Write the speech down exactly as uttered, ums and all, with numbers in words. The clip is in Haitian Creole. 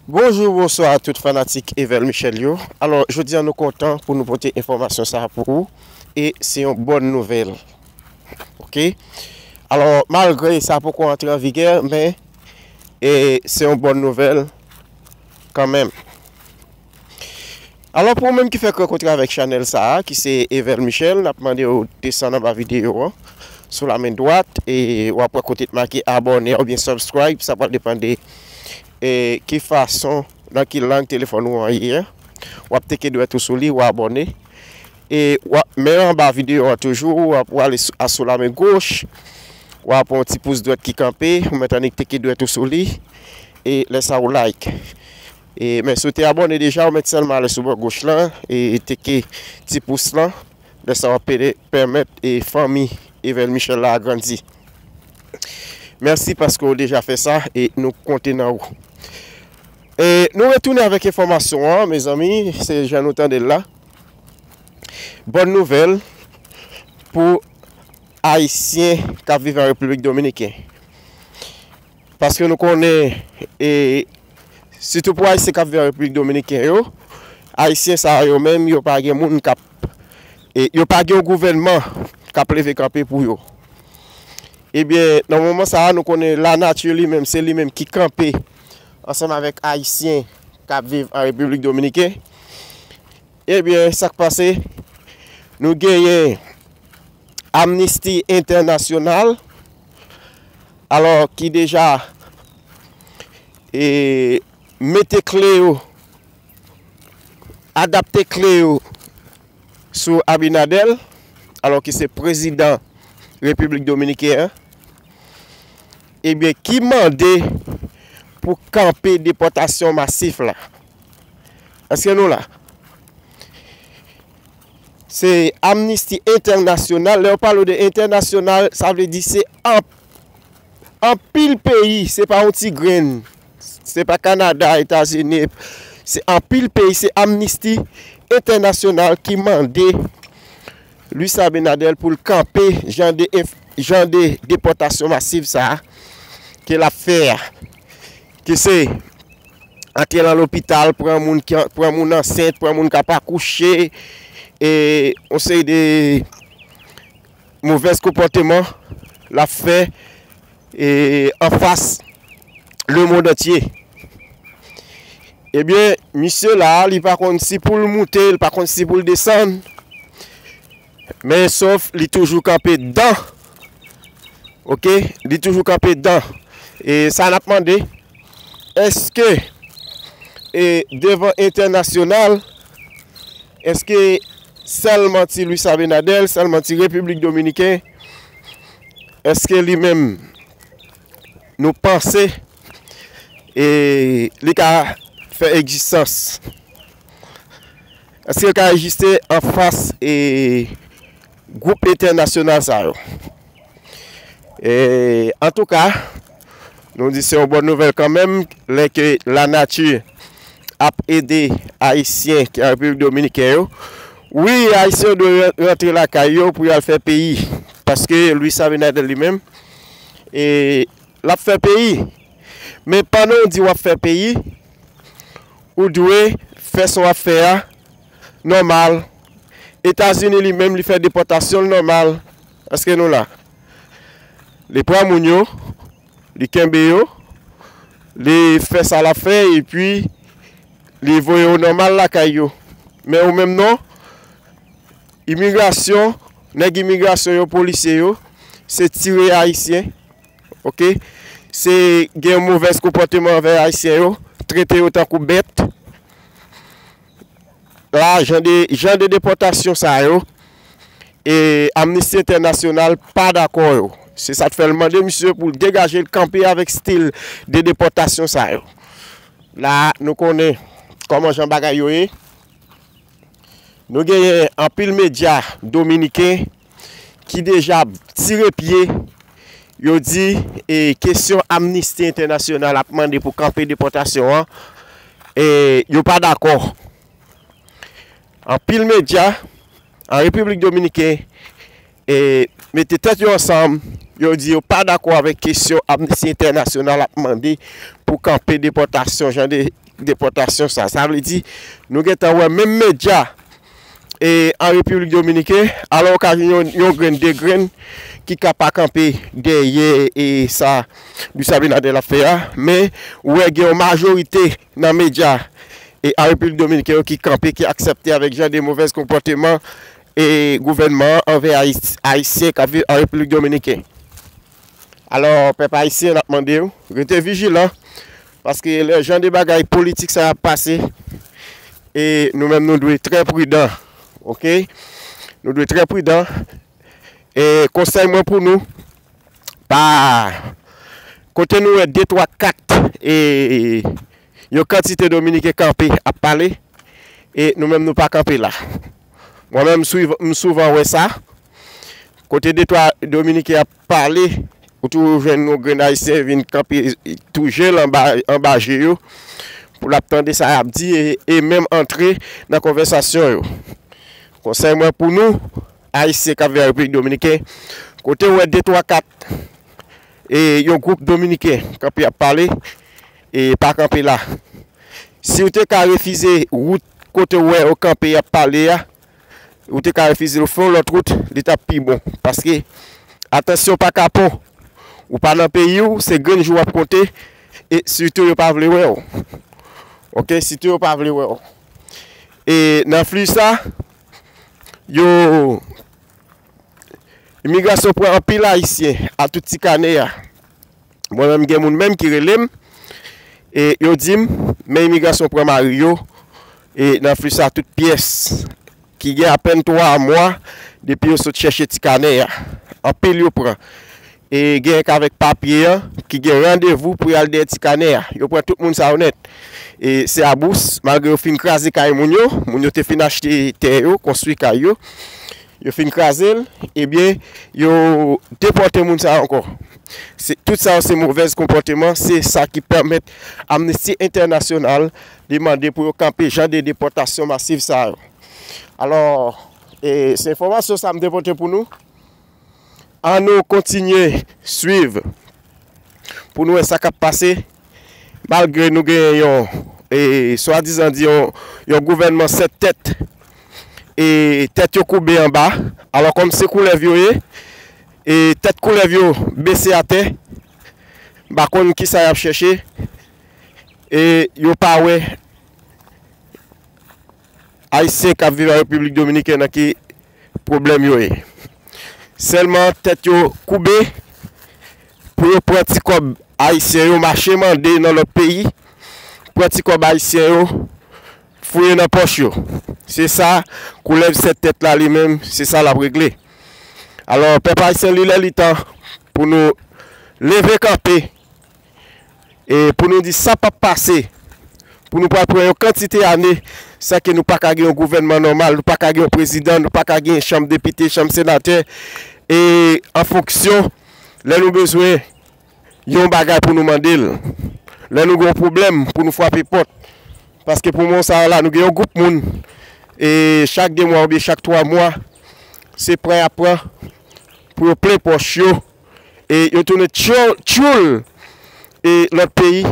Bonjou, bonswa a tout fanatik Evel Michel yo. Alò, jodi a nou kontan pou nou pote enfòmasyon sa a pou ou. E se yon bòn nouvèl. Oke? Alò, malgre sa poko antre an vigè, men e se yon bòn nouvèl kanmenm. Alò, pou ou menm ki fèk rankontre avèk chanèl sa a, ki se Evel Michel, n ap mande w desann anba videyo an, sou la men dwat, e w ap wè kote t make abòne oubyen subscribe, sa pral depann de e ki fason, nan ki lang telefòn ou an ye. W ap teke dwèt ou sou li, w abòne. E w ap, men anba videyo an toujou, w ap, w ale sou, a sou la men goch, w ap wè yon ti pous dwèt ki kanpe, ou mèt annik teke dwèt ou sou li, e lè sa ou like. E, men si w te abòne deja, ou mèt sèlman ale sou bò goch lan, e teke ti pous lan, lè sa w ap pede pèmèt e fanmi Evel Michel la agrandi. Mèsi paske w deja fè sa e nou konte nan ou. E nou retounen avèk enfòmasyon an, mezanmi, se jan nou tande l la. Bòn nouvèl pou Ayisyen k ap viv an Repiblik Dominiken. Paske nou konnen, e, sitou pou Ayisyen k ap viv an Repiblik Dominiken yo, Ayisyen sa yo menm, yo pa gen moun k ap, e, yo pa gen yon gouvènman k ap leve kanpe pou yo. Ebyen, nan moman sa a, nou konnen lanati li menm, se li menm ki kanpe ansanm avèk Ayisyen k ap viv an Repiblik Dominiken. Ebyen, sa k pase? Nou genyen Amnisti Entènasyonal, alò ki deja, e, mete kle yo, adapte kle yo sou Abinader, alò ki se prezidan Repiblik Dominiken an, ebyen, ki mande pou kanpe depòtasyon masif la. Èske nou la? Se Amnisti Entènasyonal. Lè yo pale de entènasyonal, sa vle di se anp-, anpil peyi, se pa yon ti grenn. Se pa Kanada, Etazini, se anpil peyi, se Amnisti Entènasyonal ki mande Luis Abinader pou l kanpe jan de enf-, jan de depòtasyon masiv sa a ke l ap fè a. Ke se antre nan lopital, pran moun ki an-, pran moun ansent, pran moun k ap akouche, e yon seri de movèz konpòteman l ap fè, e, anfas lemonn antye. Ebyen, misye la, li pa konn si pou l moute, li pa konn si pou l desann, men sòf li toujou kanpe dan. Oke? Li toujou kanpe dan. E sa n ap mande, èske, e, devan entènasyonal, èske sèlman ti Luis Abinader, sèlman ti Repiblik Dominiken, èske li menm, nou panse, e, li ka fè egzistans? Èske l ka egziste anfas, e, gwoup entènasyonal sa yo? E, antouka, nou di se yon bòn nouvèl kanmenm, lè ke lanati ap ede Ayisyen ki an Repiblik Dominiken yo. Wi, Ayisyen yo dwe ran-, rantre lakay yo pou y al fè peyi. Paske Luis Abinader li menm, e, l ap fè peyi. Men pandan w di w ap fè peyi, ou dwe fè sa w ap fè a nòmal. Etazini li menm, li fè depòtasyon l nòmal. Èske nou la? Li pran moun yo, li kenbe yo, li fè sa l ap fè, epi li voye yo nòmal lakay yo. Men ou menm non, imigrasyon, nèg imigrasyon yo, polisye yo, se tire Ayisyen, oke? Se gen yon movèz konpòteman anvè Ayisyen yo, trete yo tankou bèt. La, jan de, jan de depòtasyon sa yo, e Amnisti Entènasyonal pa dakò yo. Se sa k fè l mande misye pou l degaje l kanpe avèk stil de depòtasyon sa yo. La, nou konnen kòman jan bagay yo ye. Nou genyen anpil medya dominiken ki deja tire pye. Yo di, e, kesyon Amnisti Entènasyonal ap mande pou kanpe depòtasyon an, e, yo pa dakò. Anpil medya an Repiblik Dominiken, e, mete tèt yo ansanm, yo di yo pa dakò avèk kesyon Amnisti Entènasyonal ap mande pou kanpe depòtasyon, jan de depòtasyon sa. Sa vle di, nou gentan wè menm medya e an Repiblik Dominiken, alò ka gen yon, yon grenn, de grenn ki ka pa kanpe dèyè e sa Luis Abinader ap fè a, men ou wè gen yon majorite nan medya e an Repiblik Dominiken yo ki kanpe, ki aksepte avèk jan de movèz konpòteman e gouvènman an anvè Ayis-, Ayisyen k ap viv an Repiblik Dominiken. Alò, pèp ayisyen, n ap mande w, rete vijilan, paske lè jan de bagay politik sa ap pase, e nou menm nou dwe trè pridan, oke? Nou dwe trè pridan. E konsèy mwen pou nou, pa kote nou wè de, twa, kat, e yon kantite Dominiken kanpe ap pale, e nou menm nou pa kanpe la. Mwen menm, m swiv-, m souvan wè sa. Kote de, twa Dominiken ap pale, ou toujou jwenn yon grenn Ayisyen vin kanpe tou je l anba, anba je yo, pou l ap tande sa y ap di e, e menm antre nan konvèsasyon yo. Konsèy mwen pou nou, Ayisyen k ap viv an Repiblik Dominiken, kote w wè de, twa, kat, e yon gwoup Dominiken kanpe ap pale, e pa kanpe la. Si w te ka refize wout kote w wè yo kanpe y ap pale a, ou te ka refize l, ou fè yon lòt wout, li t ap pi bon. Paske, atansyon pa kapon, ou pa nan peyi w, se grenn jou w ap konte, e sitou yo pa vle wè w. Oke, sitou yo pa vle wè w. E nan fli sa, yo, imigrasyon pran anpil Ayisyen a tout ti kanè a. Mwen menm, gen moun menm ki rele m, e yo di m, men imigrasyon pran mari yo, e nan fli sa tout pyès ki gen apèn twa mwa depi yo sot chèche ti kanè a. Anpil yo pran. E gen k avèk papye an, ki gen randevou pou y al dèyè ti kanè a. Yo pran tout moun sa yo nèt. E se a bous, malgre yo fin kraze kay moun yo, moun yo te fin achte tè yo, konstwi kay yo, yo fin kraze l, ebyen, yo depòte moun sa yo ankò. Se, tout sa yo se movèz konpòteman, se sa ki pèmèt Amnesty International demande pou yo kanpe jan de depòtasyon masiv sa yo. Alò, e, se enfòmasyon sa m te pote pou nou. Ann nou kontinye swiv pou nou wè sa k ap pase. Malgre nou gen yon, e, swadizan di yon, yon gouvènman sèt tèt, e tèt yo koube anba, alò kòm se koulèv yo ye, e tèt koulèv yo bese atè, m pa konn kisa y ap chèche, e yo pa wè Ayisyen k ap viv an Repiblik Dominikèn nan ki pwoblèm yo ye. Sèlman tèt yo koube pou yo pran ti kòb ayisyen yo, mache mande nan lòt peyi, pran ti kòb ayisyen yo, fouye nan pòch yo. Se sa, koulèv sèt tèt la li menm, se sa l ap regle. Alò, pèp ayisyen, li lè li tan pou nou leve kanpe, e pou nou di sa p ap pase, pou nou pral pran yon kantite ane, sa ke nou pa ka gen yon gouvènman nòmal, nou pa ka gen yon prezidan, nou pa ka gen chanm depite, chanm senatè, e an fonksyon, lè nou bezwen yon bagay pou nou mande l, lè nou gen yon pwoblèm pou nou frape pòt. Paske pou moman sa a la, nou gen yon gwoup moun, e chak de mwa oubyen chak twa mwa, se pran y ap pran pou yo plen pòch yo, e yo tounen tchoul, tchoul, e lòt peyi,